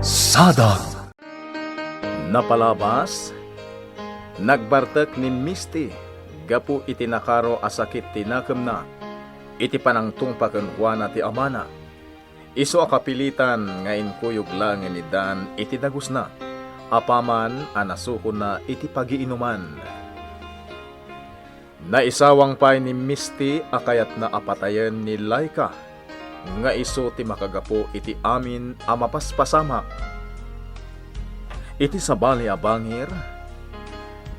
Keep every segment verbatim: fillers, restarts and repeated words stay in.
Sadag. Napalabas, nagbartek ni Misty gapu iti nakaro a sakit ti nakemna iti panangtungpa kenkuana ti amana. Isu a kapilitan nga inkuyog laengen ni Dan iti dagusna, apaman a nasukonna iti pagiinuman. Naisawang pay ni Misty a kayatna a patayen ni Laika, nga isu ti makagapu iti amin a mapaspasamak. Iti sabali a bangir,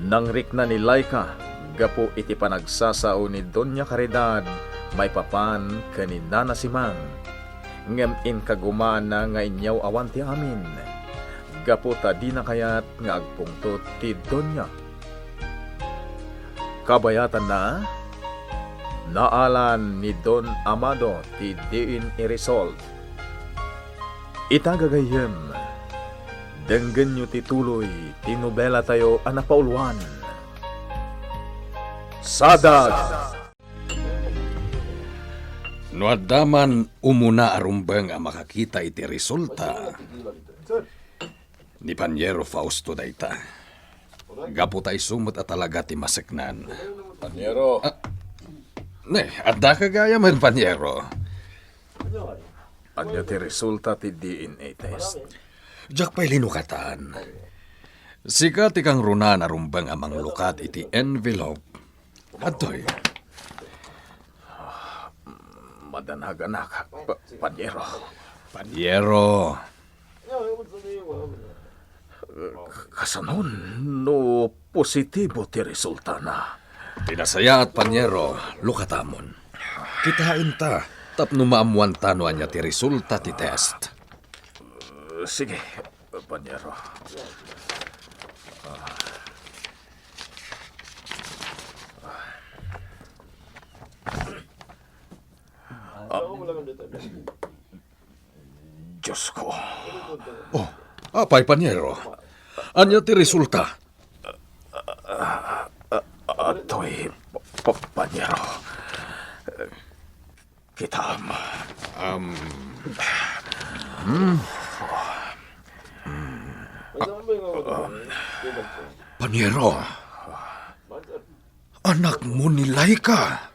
nangrikna ni Laika gapu iti panagsasao ni Doña Caridad maipapan ken ni Nana Simang, ngem inkagumaanna nga inyaw-awan ti amin, gapu ta dina kayat nga agpungtot ti Doña. Kabayatanna, naalan ni Don Amado ti diin iresolve. Ita gagayyem, denggenyo ti tuloy ti nobelatayo a napauluan, Sadag. No adda man umuna a rumbeng a makakita iti resulta, ni Paniero Fausto dayta. Gapu ta isu met a talaga ti maseknan. Paniero. Ah, ne, adda ka gayam, Paniero. Ania ti resulta ti D N A test? Diak pay linukatan. Sika ti kangrunaan a rumbeng a manglukat iti envelope. Adtoy. Madanaganak, Pa-, Paniero. Paniero. Kasanon no positibo ti resultana? Ti nasayaat, Paniero, lukatamon. Kitaenta tapno maammuanta no ania ti resulta ti test. Sige, Paniero. Diosko. Oh, apay, Paniero? Ania ti resulta? Adtoy, Pa-, Paniero. Kitam. Um. Hmm? Paniero. Anakmo ni Laika.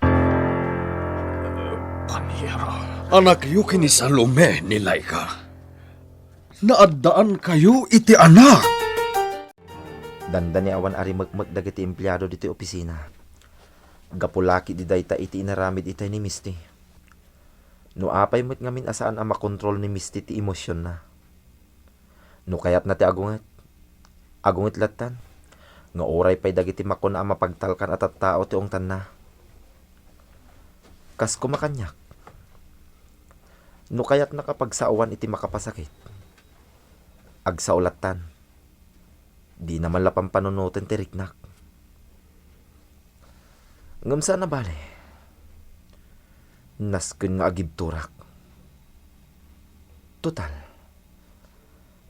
Paniero. Anakyo ken ni Salome ni Laika. Naaddaankayo iti anak. Dandani awan a rimekmek dagiti empleado ditoy opisina. Gapu la ketdi dayta iti inaramid itay ni Misty. No apay met ngamin a saan a makontrol ni Misty ti emosionna. No kayatna ti agunget, agunget lattan, nga uray pay dagiti makuna a mapagtalkan a tattao ti ungtanna. Kas koma kaniak, no kayatnak a pagsaoan iti makapasakit, agsao lattan. Dina man la pampanunoten ti riknak. Ngem saan a bale, nasken nga agibturak. Total,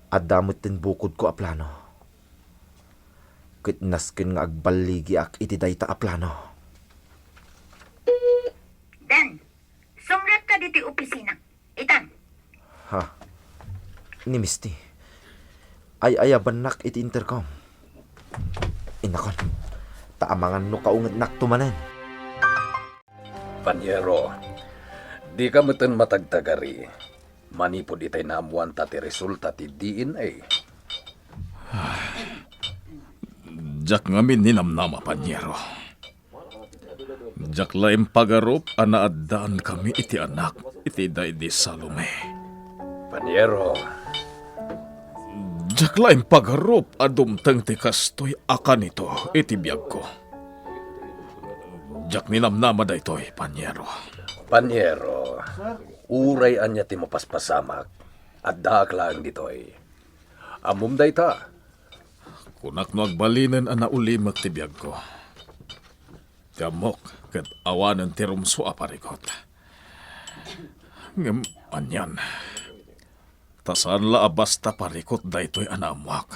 adda metten bukodko a plano. Ket nasken nga agballigiak iti dayta a plano. Dan, sumrek ka ditoy opisina. Itan. Ha? Ni Misty. Ay-ayabannak iti intercom. Innakon. Ta amangan no kaungetnakto manen. Paniero, dika metten matagtagari. Manipud itay naammuanta ti resulta ti D N A. Diak ngamin ninamnama, Paniero. Diak la impagarup a naaddaankami iti anak iti daydi Salome. Paniero. Diak la impagarup a dumteng ti kastoy a kanito iti biagko. Diak ninamnama daytoy, Paniero. Paniero, uray ania ti mapaspasamak, addaak laeng ditoy. Ammom dayta. Kunak no agbalinen a naulimek ti biagko. Ti ammok ket awanen ti rumsua a parikut. Ngem anian, ta saan la a basta parikut daytoy a naammuak.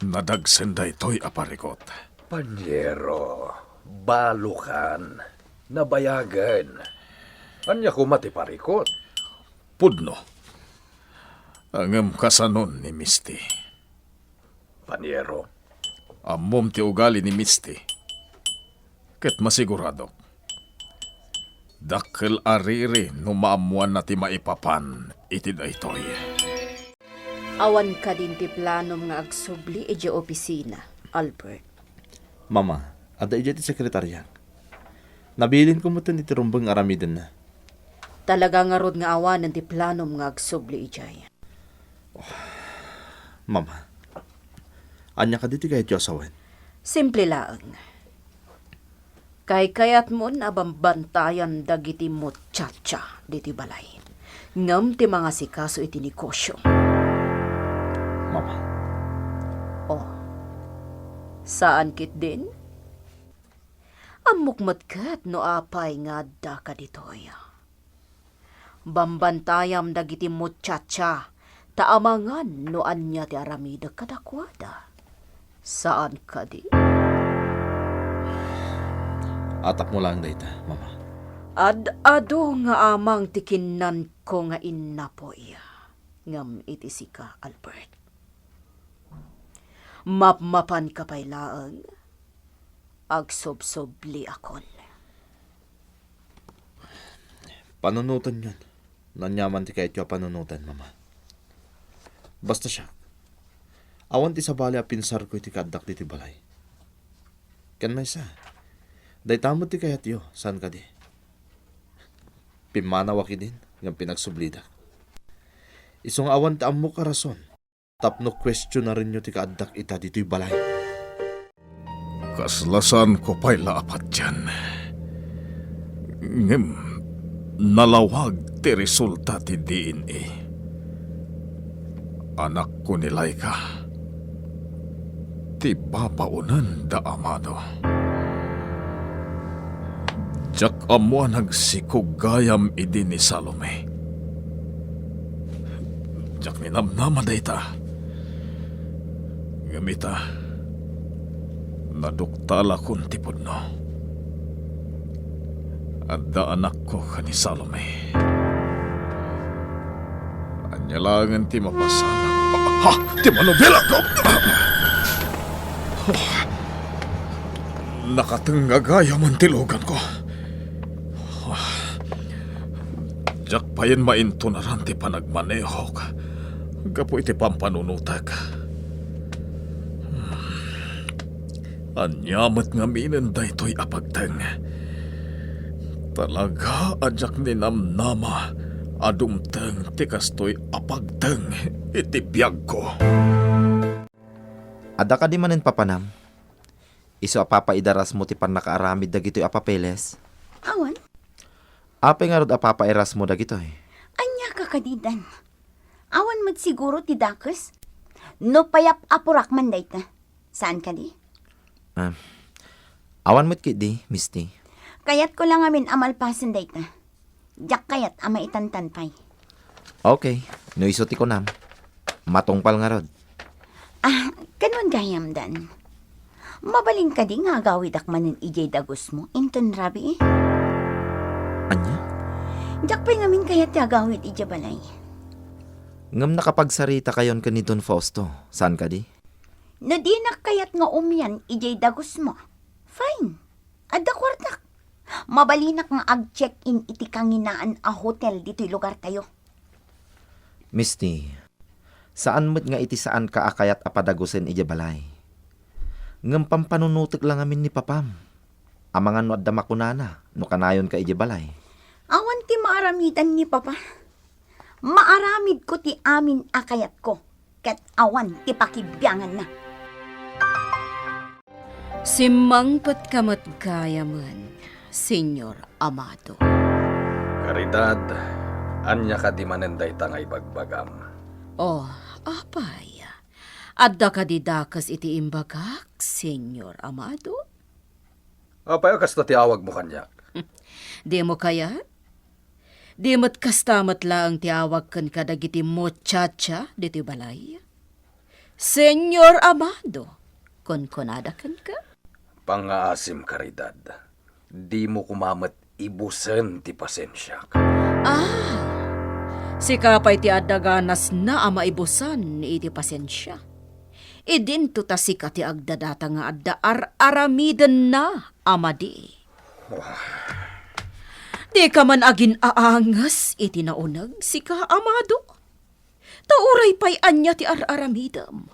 Nadagsen daytoy a parikut. Paniero, balokan, nabayagen. Ania koma ti parikut? Pudno. Ngem kasanon ni Misty? Paniero. Ammom ti ugali ni Misty. Ket masiguradok, dakkel a riri no maammoanna ti maipapan iti daytoy. Awan kadin ti planom nga agsubli idiay opisina, Albert? Mama, adda idiay ti sekretariak. Nabilinko metten iti rumbeng nga aramidenna. Talaga ngarud nga awanen ti planom nga agsubli idiay. Mama, ania kadi ti kayatyo a sawen? Simple laeng. Kaykayatmon a bambantayan dagiti muchacha ditoy balay, ngem ti mangasikaso iti negosio. Mama. Oh, saan ketdin? Ammok met ket no apay nga adda kaditoy. Bambantayam dagiti muchacha, ta amangan no ania ti aramidek kadakuada. Saan kadi? Atapmo laeng dayta, Mama. Ad-adu nga amang ti kinnanko nga innapoy, ngem iti sika, Albert. Mapmapanka pay laeng, agsobsobliakon. Panunotenyon. No aniaman ti kayatyo a panunoten, Mama. Basta siak, awan ti sabali a pinsarko iti kaaddak ditoy balay. Ken maysa, dayta met ti kayatyo, saan kadi? Pimmanawak idin, ngem pinagsublidak. Isu nga awan ti ammok a rason tapno kuestionarenyo ti kaaddak ita ditoy balay. Kasla saanko pay la a patien. Ngem nalawag ti resulta ti D N A. Anakko ni Laika, ti babaonen da Amado. Diak ammo a nagsikog gayam idi ni Salome. Diak ninamnama dayta. Ngem ita, naduktalakon ti pudno. Adda anakko ken ni Salome. Ania laengen ti mapasanak? Ha? Ti manubilak! Nakatengnga gayam ti luganko. Diak payen maintunaran ti panagmanehok gapu iti pampanunotek. Ania met ngaminen daytoy a pagteng? Talaga a diak ninamnama a dumteng ti kastoy a pagteng iti biagko. Adda kadi manen papanam? Isu a papaidarasmo ti pannakaaramid dagitoy a papeles? Awan. Apay ngarud a papairasmo dagitoy? Ania ka kadi, Dan? Awan met siguro ti dakes? No payap-apurak man dayta. Saan kadi? Ah, awan met ketdi, Misty. Kayatko la ngamin a malpasen dayta. Diak kayat a maitantan pay. Okay, no isu ti kunam. Matungpal ngarud. Ah, kanuan gayam, Dan. Mabalin kadi nga agawidak manen idiay dagusmo inton rabii? Ania? Diak pay ngamin kayat ti agawid idiay balay. Ngem nakapagsaritakayon ken ni Don Fausto, saan kadi? No dinak kayat nga umian idiay dagusmo, fine. Adda kuartak. Mabalinak nga ag-check-in iti kanginaan a hotel ditoy lugartayo. Misty, saan met nga iti saanka a kayat a padagusen idiay balay. Ngem pampanunotek la ngamin ni papam. Amangan no adda makunana no kanayonka idiay balay. Awan ti maaramidan ni papa. Maaramidko ti amin a kayatko, ket awan ti pakibianganna. Simmangpetka met gayamen, Señor Amado. Caridad, ania kadi manen dayta nga ibagbagam? Oh, apay? Adda kadi dakes iti imbagak, Señor Amado? Apay a kasta ti awagmo kaniak? Dimo kayat? Di met kasta met laeng ti awag kenka dagiti muchacha ditoy balay? Señor Amado, kunkunada kenka? Pangngaasim, Caridad. Dimo koma met ibusen ti pasensiak. Ah, Sika pay ti adda ganasna a maibusan iti pasensia. Idinto ta sika ti agdadata nga adda ar-aramidenna a madi. Dika man agin-aanges iti nauneg, sika, Amado. Ta uray pay ania ti ar-aramidem,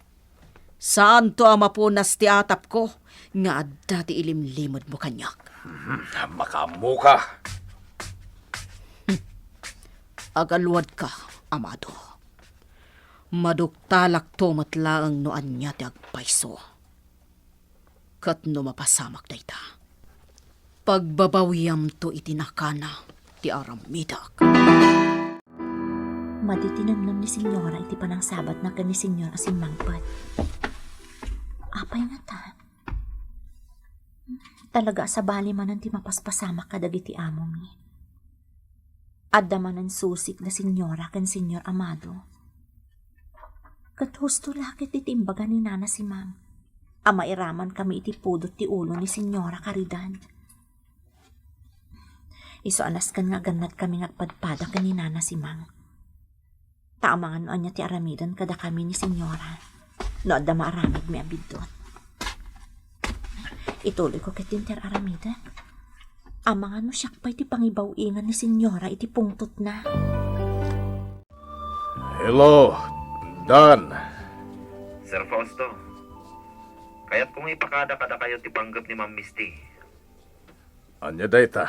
saanto a mapunas ti atapko nga adda ti ilimlimedmo kaniak. Mhm, makaammoka. Agaluadka, Amado. Maduktalakto met laeng no ania ti agpayso. Ket no mapasamak dayta, pagbabawiamto iti nakana ti aramidek. Madi ti nemnem ni Senyora iti panangsabatna ken ni Senyor a simmangpet. Apay ngata? Talaga a sabali manen ti mapaspasamak kadagiti amomi. Adda manen susik da Senyora ken Senyor Amado. Ket husto la ket iti imbaga ni Nana Simang a mairamankami iti pudot ti ulo ni Senyora Caridad. Isu a nasken nga agannadkami nga agpadpada ken ni Nana Simang. Ta amangan no ania ti aramiden kadakami ni Senyora no adda maaramidmi a biddut. Ituloyko ketdin ti ar-aramidek. Amangan no siak pay ti pangibaw-ingan ni Senyora iti pungtotna. Hello, Dan. Sir Fausto, kayatko nga ipakada kadakayo ti panggep ni Ma'am Misty. Ania dayta?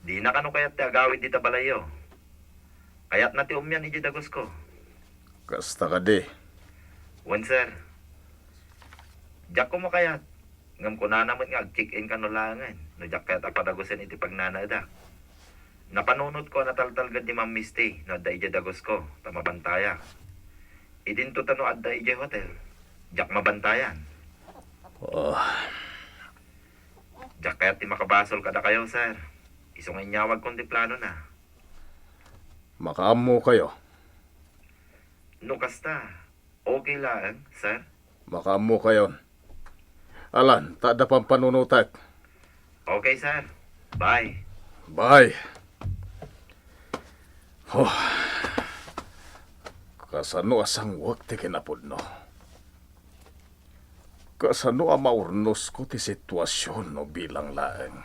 Dina kano kayat ti agawid dita balayyo. Kayatna ti umian idiay dagusko. Kasta kadi? Wen, sir. Diak koma kayat. Ngem kunana met nga ag-check-in kano laengen no diak kayat a padagusen iti pagnanaedak. Napanunotko a nataltalged ni Ma'am Misty no adda idiay dagusko ta mabantayak. Idinto ta no adda idiay hotel, diak mabantayan. Oh. Diak kayat ti makabasol kadakayo, sir. Isu nga inyawagkon ti planona. Makaammokayo. No kasta, okay laeng, sir? Makaammokayon. Alan, ta adda pampanunotek. Okay, sir. Bye. Bye. Huh. Kasano a sangwek ti kinapudno? Kasano a maurnosko ti situasion no bilang laeng?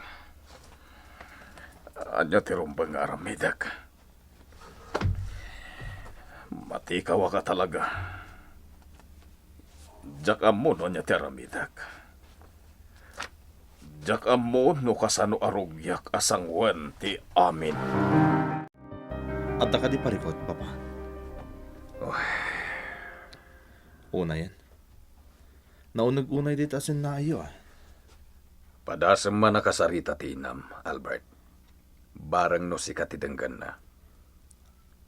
Ania ti rumbeng nga aramidek? Matikawak a talaga. Diak ammo no ania ti aramidek. Diak ammo no kasano a rugiak a sanguen ti amin. Adda kadi parikut, Papa? Oh. Unayen. Nauneg unay dita a sennaayyo, a. Padasem man a kasarita ti inam, Albert. Bareng no sika ti denggenna.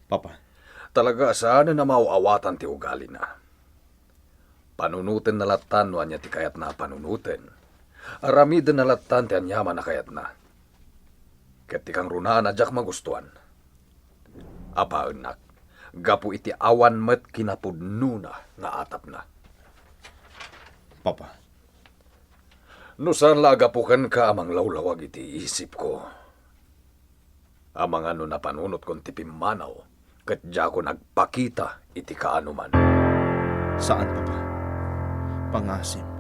Papa. Talaga a saanen a maaw-awatan ti ugalina. Panunotenna lattan no ania ti kayatna a panunoten. Aramidenna lattan ti aniaman a kayatna. Ket ti kangrunaan a diak magustuan, apaennak, gapu iti awan met kinapudnona nga atapna. Papa. No saan la a gapu kenka a manglawlawag iti isipko. Amangan no napanunotkon ti pimmanaw, ket diakon agpakita iti kaanoman. Saan, Papa. Pangaasim.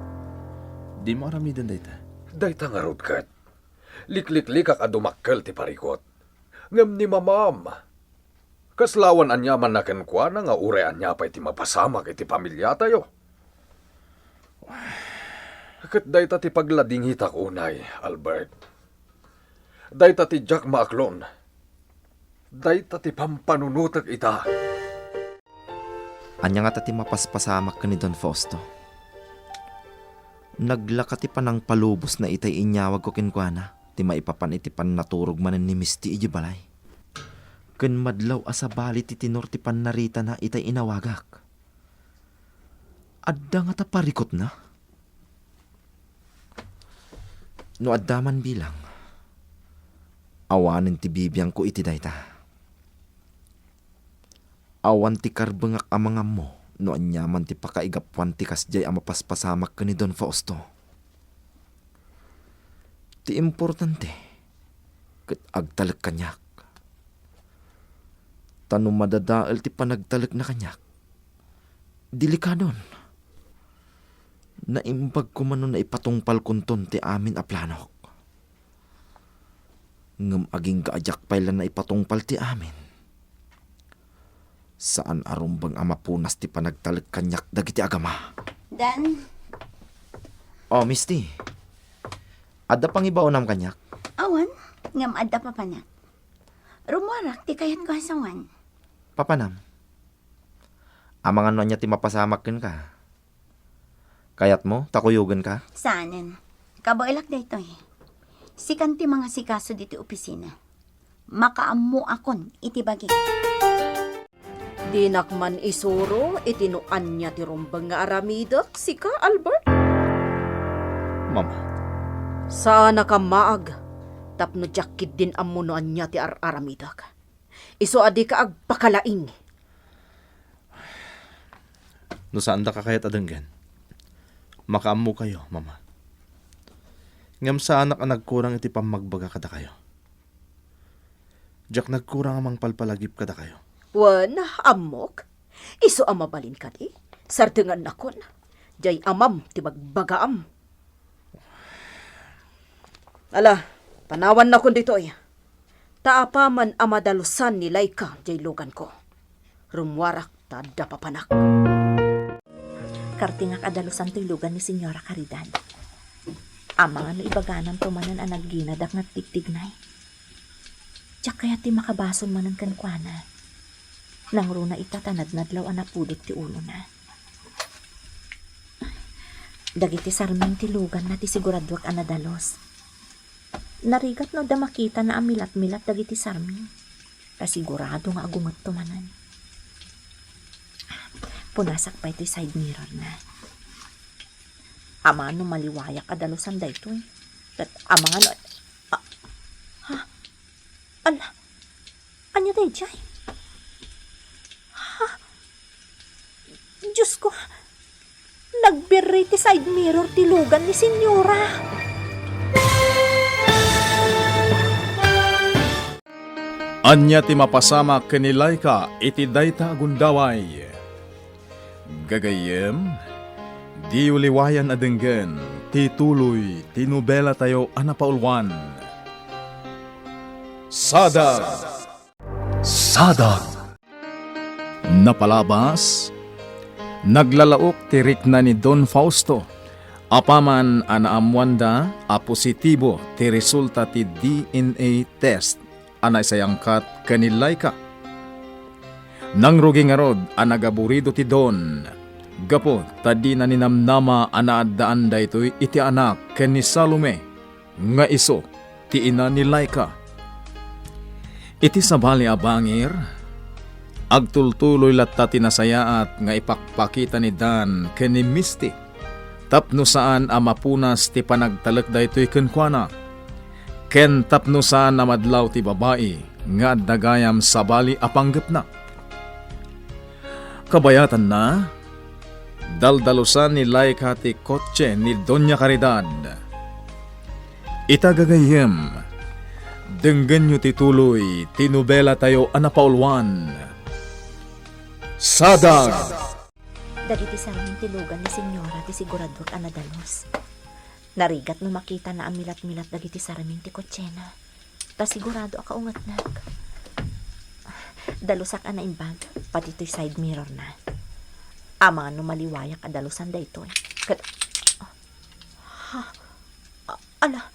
Dimo aramiden dayta. Dayta ngarud ket. Likliklikak a dumakkel ti parikut. Ngem ni Mamam, kasla awan aniamanna kenkuana nga uray ania pay ti mapasamak iti pamiliatayo. Ket dayta ti pagladingitak unay, Albert. Dayta ti diak maaklon. Dayta ti pampanunotek ita. Ania ngata ti mapaspasamak ken ni Don Fausto? Naglaka ti panangpalubosna itay inyawagko kenkuana, ti maipapan iti pannaturog manen ni Misty idiay balay. Ken madlaw a sabali ti tenor ti pannaritana itay inawagak. Adda ngata parikutna? No adda man bilang, awanen ti bibiangko iti dayta. Awan ti karbengak a mangammo no aniaman ti pakaigapuan ti kasdiay a mapaspasamak ken ni Don Fausto. Ti importante, ket agtalek kaniak. Ta no madadael ti panagtalekna kaniak, delikadon. Naimbag koma no naipatungpalkonton ti amin a planok. Ngem agingga a diak pay la naipatungpal ti amin, saan a rumbeng a mapunas ti panagtalek kaniak dagiti agama. Dan. Oh, Misty. Adda pangibaonam kaniak? Awan, ngem adda papanak. Rummuarak ti kayatko a sawen. Papanam? Amangan no ania ti mapasamak kenka? Kayatmo ta kuyogenka? Saanen. Kabaelak daytoy. Sikan ti mangasikaso ditoy opisina. Makaammoakon iti bagik. Dinak man isuro iti no ania ti rumbeng nga aramidek, sika, Albert? Mama. Saanaka maag tapno diak ketdin ammo no ania ti ar-aramidek. Isu a dika agpakalaing. No saandaka kayat a denggen, makaammokayo, Mama. Ngem saanak a nagkurang iti pammagbaga kadakayo. Diak nagkurang a mangpalpalagip kadakayo. Wen, ammok. Isu a mabalin kadi, sardengannakon. Diay amam ti bagbagaam. Ala, panawannakon ditoy. Ta apaman a madalusan ni Laika diay luganko, rummuarak ta adda papanak. Kartingak a dalusan toy lugan ni Señora Caridad. Amangan no ibaganamto manen a nagginadak nga agtigtignay. Diak kayat ti makabasol manen kenkuana. Nangruna ita ta nadnadlaw a napudot ti ulona. Dagiti sarming ti luganna ti siguraduak a nadalus. Narigat no adda makitana a milatmilat dagiti sarming. Ta sigurado nga agungetto manen. Punasak pay toy side mirrorna. Amangan no maliwayak a dalusan daytoy. Ket amangan no, ah, ha? Ala, ania daydiay? Ha? Diosko, nagbirri ti side mirror ti lugan ni Señora. Ania ti mapasamak ken ni Laika iti dayta a gundaway? Gagayyem, diyo liwayan a denggen ti tuloy ti nobelatayo a napaulwan, Sadag. Sadag. Napalabas, naglalaok ti rikna ni Don Fausto, apaman a naammoanda a positibo ti resulta ti D N A test a naisayangkat ken ni Laika. Nangrugi ngarud a nagaburido ti Don, gapu ta dina ninamnama a naaddaan daytoy iti anak ken ni Salome nga isu ti ina ni Laika. Iti sabali a bangir, agtultuloy latta ti nasayaat nga ipakpakita ni Dan ken ni Misty tapno saan a mapunas ti panagtalek daytoy kenkuana, ken tapno saan a madlaw ti babai nga adda gayam sabali a panggepna. Kabayatanna, daldalusan ni Laika ti kotse ni Doña Caridad. Ita gagayyem, denggenyo ti tuloy ti nobelatayo a napaulwan, Sadag! Dagiti sarming ti lugan ni Señora ti siguraduak a nadalus. Narigat no makitana a milatmilat dagiti sarming ti kotsena. Ta sigurado a kaungetnak. Dalusak a naimbag, pati toy side mirrorna. Amangan no maliwayak a dalusan daytoy. Ket, ha? A-, ala?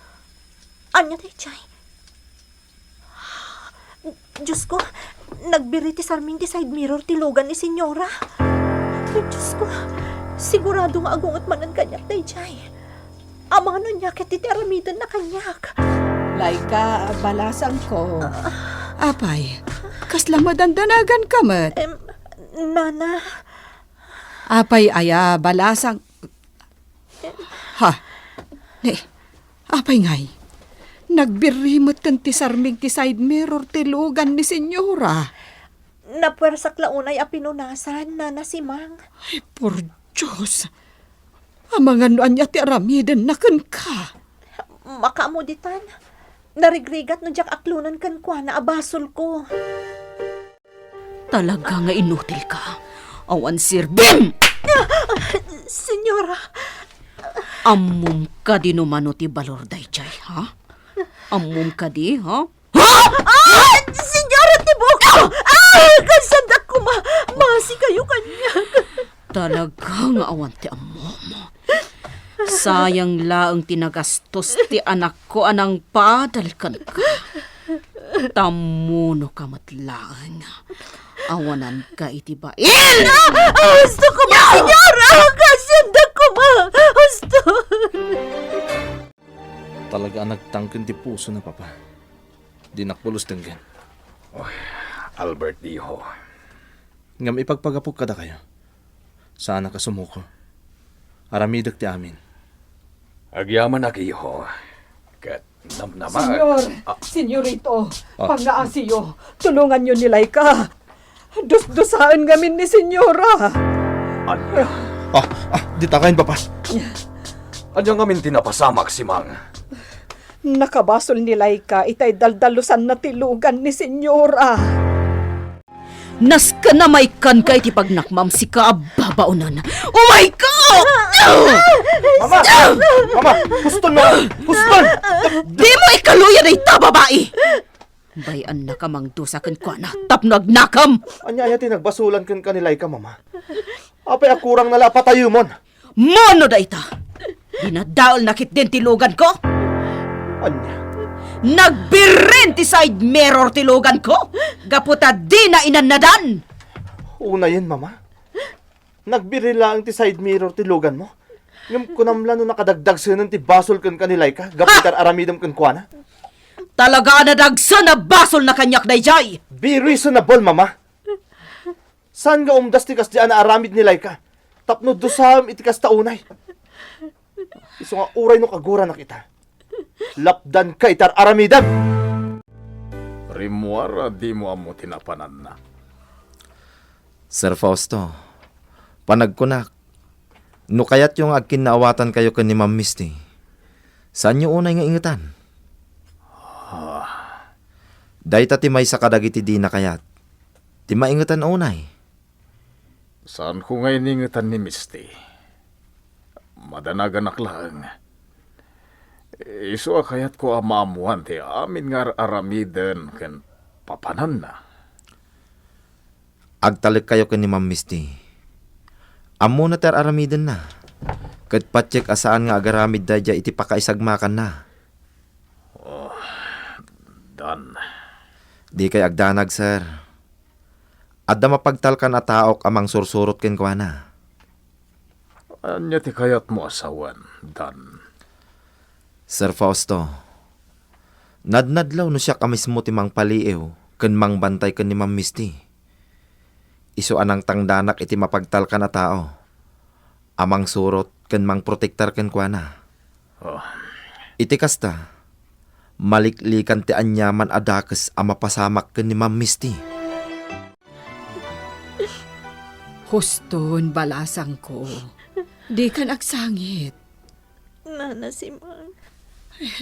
Ania daydiay? Diosko, nagbirri ti sarming ti side mirror ti lugan ni Señora. Diosko, sigurado nga agunget manen kaniak daydiay. Amangan no ania ketdi ti aramidenna kaniak. Laika, balasangko. Apay, kasla madandanaganka met? Em, Nana. Apay aya, balasang-, Ha? Ni, apay ngay? Nagbirri metten ti sarming ti side mirror ti lugan ni Señora. Napuersak la unay a pinunasan, Nana Simang. Ay, por Dios! Amangan no ania ti aramidenna kenka. Makaammo ditan. Narigrigat no diak aklonen kenkuana a basolko. Talaga nga inutil ka. Awan serbim! Senyora! Ammom kadi no mano ti balor daydiay, ha? Ammom kadi, ha? Ha? Ah! Senyora, ti buokko! Ah! Kasanda koma! Masi kayo kaniak! Talaga nga awan ti ammom. Sayang laeng ti nagastos ti anakko a nangpadal kenka. Tammunoka met laeng. Awananka iti bain! Ah! Husto koma, senyora! Kasanda koma! Husto! Talaga a nagtangken ti pusona, Papa. Dinak pulos denggen. Oy, Albert, iho. Ngem ipagpagapok kadakayo. Saanak a sumuko. Aramidek ti amin. Agyamanak, iho. Ket namnama. Senyor, Ah. Senyorito, Ah. Pangngaasiyo, tulonganyo ni Laika. Dusdusaen ngamin ni Senyora. Ania? Ah, ah, dita kayon, Papa. Ania ngamin ti napasamak, Simang? Nakabasol ni Laika itay daldalusanna ti lugan ni Senyora. Nasken a maikkanka iti pagnakmam, sika a babaonen. Umayka! Mama! Mama! Huston, Mama! Huston! Dimo ikaluya dayta babai! Bay-annaka mangdusa kenkuana tapno agnakam. Ania aya ti nagbasolan kenka ni Laika, Mama? Apay a kurangna la a patayemon? Mano dayta? Dinadaelna ketdin ti luganko? Ania? Nagbirrin ti side mirror ti luganko gapu ta dina inannadan. Unayen, Mama. Nagbirri laeng ti side mirror ti luganmo. Ngem kunam la no nakadagdagsenen ti basol kenka ni Laika gapu iti ar-aramidem kenkuana? Talaga a nadagsen a basolna kaniak daydiay! Be reasonable, Mama. Saan nga umdas ti kasdiay a naaramid ni Laika tapno dusaem iti kasta unay? Isu nga uray no kaguranak ita, lapdanka iti ar-aramidem. Rimmuar a dimo ammo ti napananna. Sir Fausto, panagkunak, no kayatyo nga agkinnaawatankayo ken ni Ma'am Misty, saanyo unay nga ingetan. Ah. Dayta ti maysa kadagiti dina kayat ti maingetan unay. Saanko nga iningetan ni Misty. Madanaganak laeng. Isu a kayatko a maammoan ti amin nga ar-aramiden ken papananna. Agtalekkayo ken ni Ma'am Misty. Ammona ti ar-aramidenna. Ket patiek a saan nga agaramid daydiay iti pakaisagmakanna. Oh, Dan. Dikay agdanag, sir. Adda mapagtalkan a taok a mangsursurot kenkuana. Ania ti kayatmo a sawen, Dan? Sir Fausto, nadnadlaw no siak a mismo ti mangpaliiw ken mangbantay ken ni Ma'am Misty. Isu a nangtangdanak iti mapagtalkan a tao a mangsurot ken mangprotektar kenkuana. Oh. Iti kasta, maliklikan ti aniaman a dakes a mapasamak ken ni Ma'am Misty. Huston, balasangko. Dikan agsangit. Nana Simang.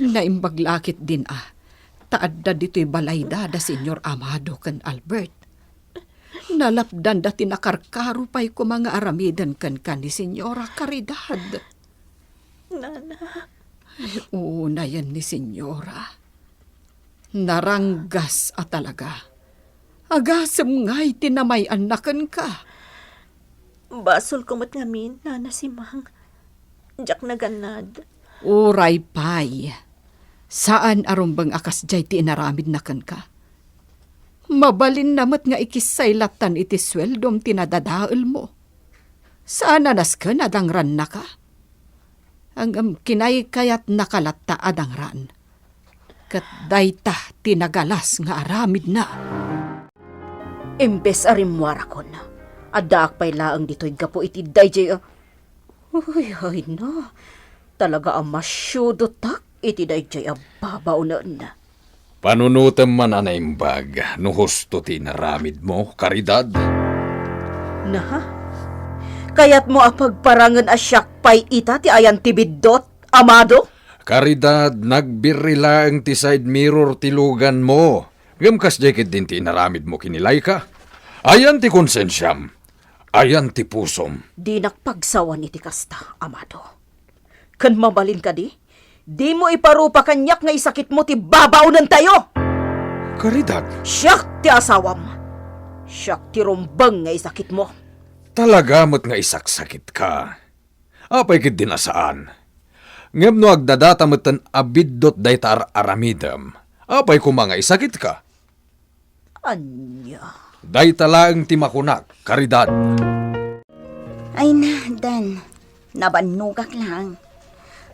Naimbag la ketdin a ta adda ditoy balayda da Señor Amado ken Albert. Nalapdanda ti nakarkaro pay koma nga aramiden kenka ni Señora Caridad. Nana. Unayen ni Señora. Naranggas a talaga. Agasem ngay ti namay-anna kenka. Basolko met ngamin, Nana Simang. Diak nagannad. Uray pay. Saan a rumbeng a kasdiay ti inaramidna kenka. Mabalinna met nga ikissay lattan iti sueldom ti nadadaelmo. Saan a nasken a dangrannaka. Ngem kinaykayatnaka latta a dangran. Ket dayta ti nagalas nga aramidna. Imbes a rimmuarakon, addaak pay laeng ditoy gapu iti daydiay a, uy, ay na, talaga a masiudotak iti daydiay a babaonen. Panunotem man a naimbag no husto ti inaramidmo, Caridad. Na? Kayatmo a pagparangen a siak pay ita ti ayan ti biddut, Amado? Caridad, nagbirri laeng ti side mirror ti luganmo. Ngem kasdiay ketdin ti inaramidmo ken ni Laika. Ayan ti konsensiam, ayan ti pusom. Dinak pagsawan iti kasta, amado. Ken mabalin kadi, dimo iparupa kaniak nga isakitmo ti babaonentayo. Caridad. Siak ti asawam. Siak ti rumbeng nga isakitmo. Talaga met nga isaksakitka. Apay ketdin a saan? Ngem no agdadata metten a biddut dayta ar-aramidem, apay koma nga isakitka? Ania? Dayta laeng ti makunak, Caridad. Ay na, Dan. Nabannogak laeng.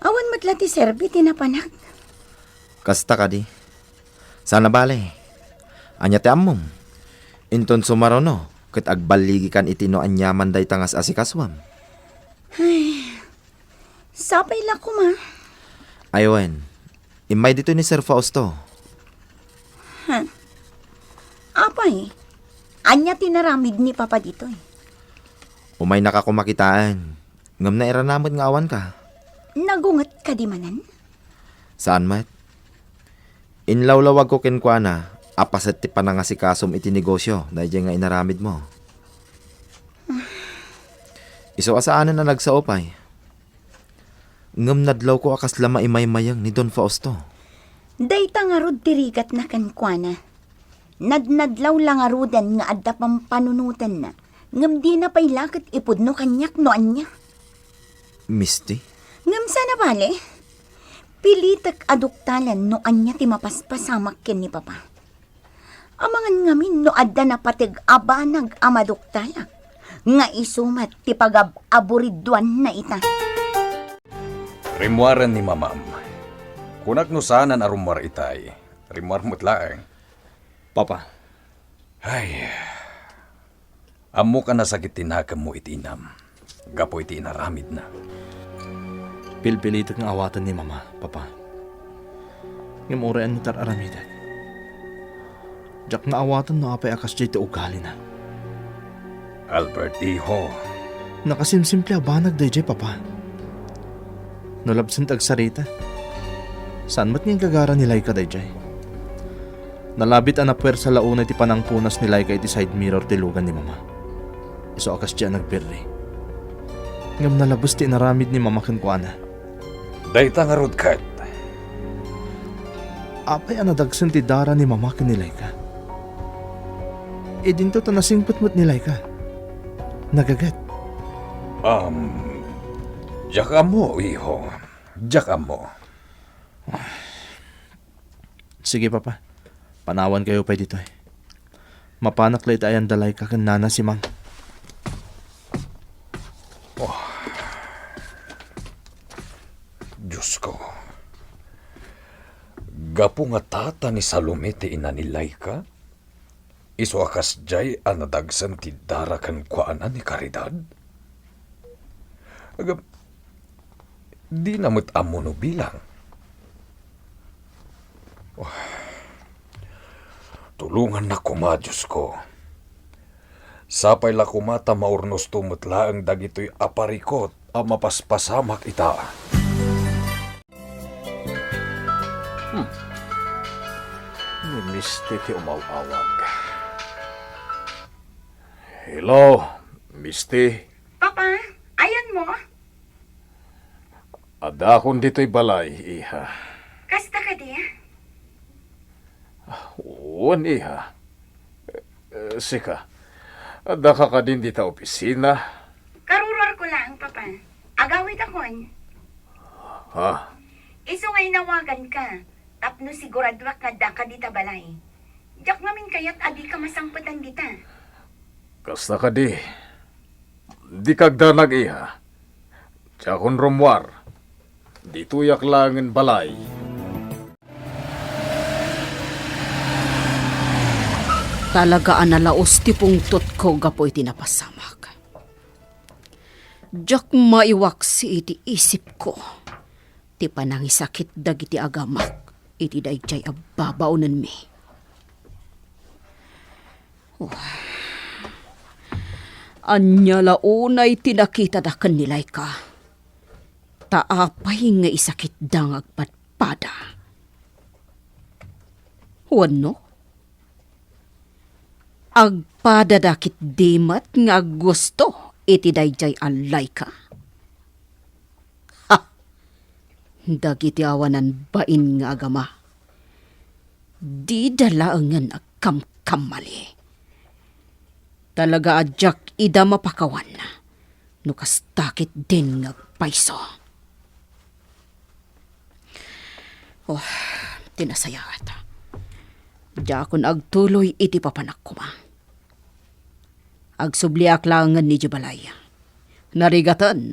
Awan met la ti serbi ti napanak. Kasta kadi. Sana bale. Ania ti ammom? Inton sumaruno, ket agballigikan iti no aniaman dayta nga as-asikasuam. Ay, sapay la koma. Ay wen, immay ditoy ni Sir Fausto. Ha? Apay, ania ti naramid ni Papa ditoy? Umaynaka koma kitaen, ngem nairana met nga awanka. Nagunget kadi manen? Saan met. Inlawlawagko kenkuana a paset ti panangasikasom iti negosio daydiay nga inaramidmo. Isu a saanen a nagsao pay. Ngem nadlawko a kasla maimaymayeng ni Don Fausto. Dayta ngarud ti rigatna kenkuana. Nadnadlaw la ngaruden nga adda pampanunotenna, ngem dina pay la ket ipudno kaniak no ania. Misti? Ngem sana bale, pilitek a duktalen no ania ti mapaspasamak ken ni Papa. Amangan ngamin no adda napateg a banag a maduktalak, nga isu met ti pagab-aburiduanna ita. Rimmuaren ni Mamam. Kunak no saanan a rummuar itay. Rimmuar met laeng. Papa. Ay. Ammok a nasakit ti nakemmo iti inam gapu iti inaramidna. Pilpilitek nga awaten ni Mama, Papa. Ngem uray ania ti ar-aramidek, diak nga awaten no apay a kasdiay ti ugalina. Albert, iho. Nakasimsimple a banag daydiay, Papa. No labsen ti agsarita, saan met nga igagara ni Laika daydiay. Nalabit a napuersa la unay ti panangpunas ni Laika iti side mirror ti lugan ni Mama. Isu a kasdiay a nagbirri. Ngem nalabes ti inaramid ni Mama kenkuana. Dayta ngarud ket. Apay a nadagsen ti dara ni Mama ken ni Laika? Idinto ta nasingpet met ni Laika. Nagaget. Um, diak ammo, iho. Diak ammo. Sige, Papa. Panawankayo pay ditoy. Mapanak la iti ayan da Laika ken Nana Simang. Oh. Diosko. Gapu nga tata ni Salome ti ina ni Laika? Isu a kasdiay a nadagsen ti dara kenkuana ni Caridad? Agam, dina met ammo no bilang. Oh. Tulongannak koma, Diosko. Sapay la koma ta maurnosto met laeng dagitoy a parikut a mapaspasamak ita. Hmm. Ni Misti ti umaw-awag. Hello, Misti. Papa, ayanmo? Addaakon ditoy balay, iha. Kasta kadi? Wen, iha. Eh, sika, addaka kadin dita opisina? Karuruarko laeng, Papa. Agawidakon. Ha? Isu nga inawaganka, tapno siguraduak nga addaka dita balay. Diak ngamin kayat a dika masangpetan dita. Kasta kadi. Dika agdanag, iha. Diakon rummuar. Ditoyak laengen balay. Talaga a nalaus ti pungtotko gapu iti napasamak. Diak maiwaksi iti isipko ti panangisakit dagiti agamak iti daydiay a babaonenmi. Oh. Ania la unay ti nakitada ken ni Laika? Ta apay nga isakitda nga agpadpada? Wenno, Agpadada ketdi met nga aggusto iti daydiay a Laika. Ha! Dagiti awanan bain nga agama, dida laengen agkamkamali. Talaga a diak ida mapakawan no kasta ketdin nga agpayso. Oh, ti nasayaat. Diakon agtuloy iti papanak koma. Agsubliak laengen idiay balay. Narigaten.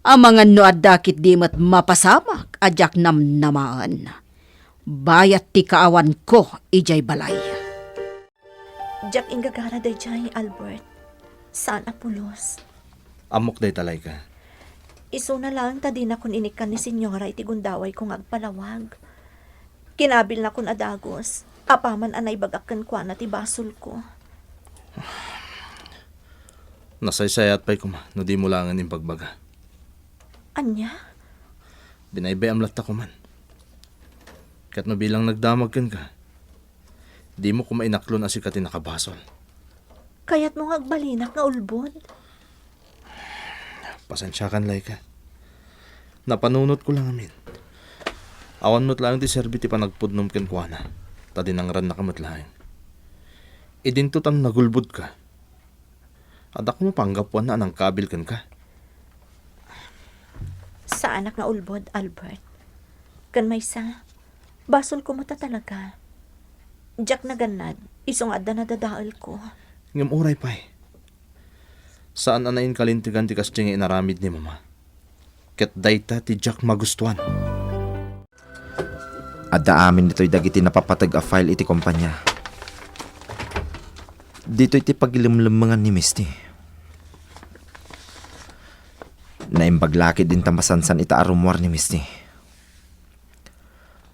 Amangan no adda ketdi met mapasamak a diak namnamaen. Bayat ti kaawanko idiay balay. Diak inggagara daydiay, Albert. Saan a pulos. Ammok dayta, Laika. Isuna laeng ta dinakon inikkan ni Senyora iti gundawayko nga agpalawag. Kinabilnakon a dagus, apaman a naibagak kenkuana ti basolko. Nasaysayaat pay koma no dimo laengen imbagbaga. Ania? Binaybay-am latta koman. Ket no bilang nagdamag kenka, dimo koma inaklon a sika ti nakabasol. Kayatmo nga agbalinak nga ulbod? Pasensiakan, Laika. Napanunotko la ngamin. Awan met laeng ti serbi ti panagpudnom kenkuana, ta dinangrannaka met laeng. Idinto ta nagulbodka. Adda koma panggapuanna a nangkabil kenka. Saanak nga ulbod, Albert. Ken maysa, basolko met a talaga. Diak nagannad, isu nga adda nadadaelko. Ngem uray pay. Saan a nainkalintegan ti kasdi nga inaramid ni Mama. Ket dayta ti diak magustuan. Adda amin ditoy dagiti napapateg a file iti kompania. Ditoy ti pagilemlemmengan ni Misty. Naimbag la ketdin ta masansan ita a rummuar ni Misty.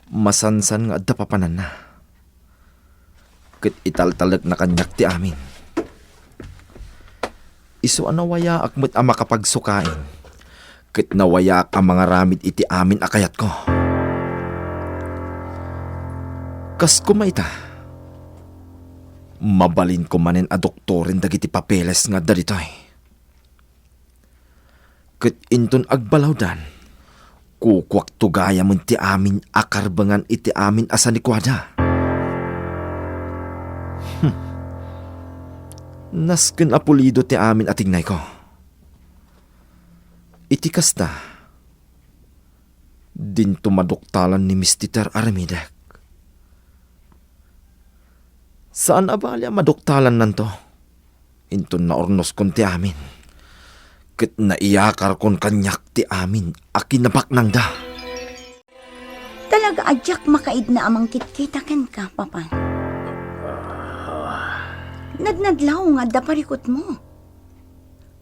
Masansan nga adda papananna. Ket italtalekna kaniak ti amin. Isu a nawayaak met a makapagsukain, ket nawayaak a mangaramid iti amin a kayatko. Kas koma ita, mabalinko manen a doktoren dagiti papeles nga adda ditoy. Ket inton agbalawdan, kukuakto gayamen ti amin a karbengan iti amin a sanikuada. Hmm. Nasken a pulido ti amin a tignayko. Iti kasta, dinto maduktalan ni Mister Aramidak. Saan a bali a maduktalannanto. Inton naurnoskon ti amin, ket naiyakarkon kaniak ti amin a kinabaknangda. Talaga a diak makaidna a mangkitkita kenka, Papa. Nadnadlaw nga adda parikutmo.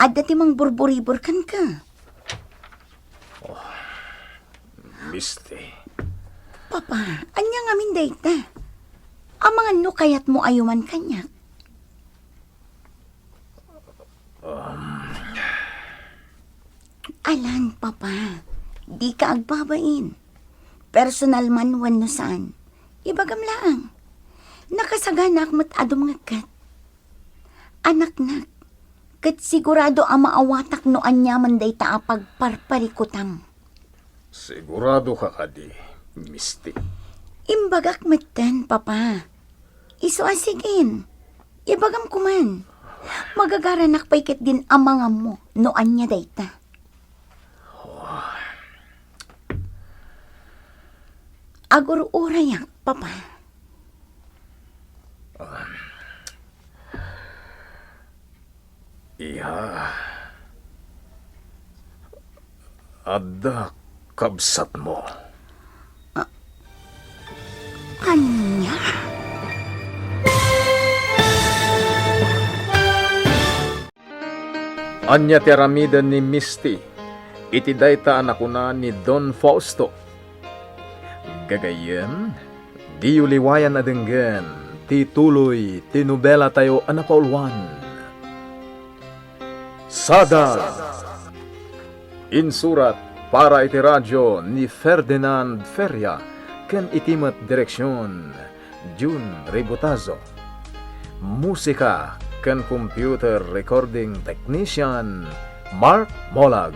Adda ti mangburburibur kenka. Misty. Papa, ania ngamin dayta? Amangan no kayatmo a yuman kaniak. Um. Alan, Papa, dika agbabain. Personal man wenno saan, ibagam laeng. Nakasaganaak met a dumngegka. Anaknak, ket sigurado a maawatak no aniaman dayta a pagparparikutam. Sigurado ka kadi, Misty? Imbagak metten, Papa. Isu a sigin. Ibagam koman. Magagaranak pay ketdin amanganmo no ania dayta. Agur-urayak, Papa. Iya, adda kabsatmo. Ania? Ania ti aramiden ni Misty iti dayta a nakuna ni Don Fausto? Gagayyem, diyo liwayan a denggen ti tuloy ti nobelatayo a napauluan, Sadang. Insurat para iti radio ni Ferdinand Feria ken iti met direksion, Jun Ribotazo. musika ken computer recording technician Mark Molag.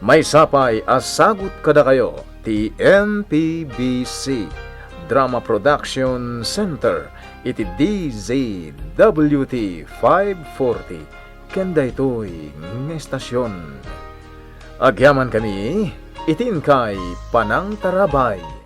Maysa pay a sagut kadakayo ti M P B C Drama Production Center iti D Z W T five forty ken daytoy nga estasion. Agyamankami iti inkay panangtarabay.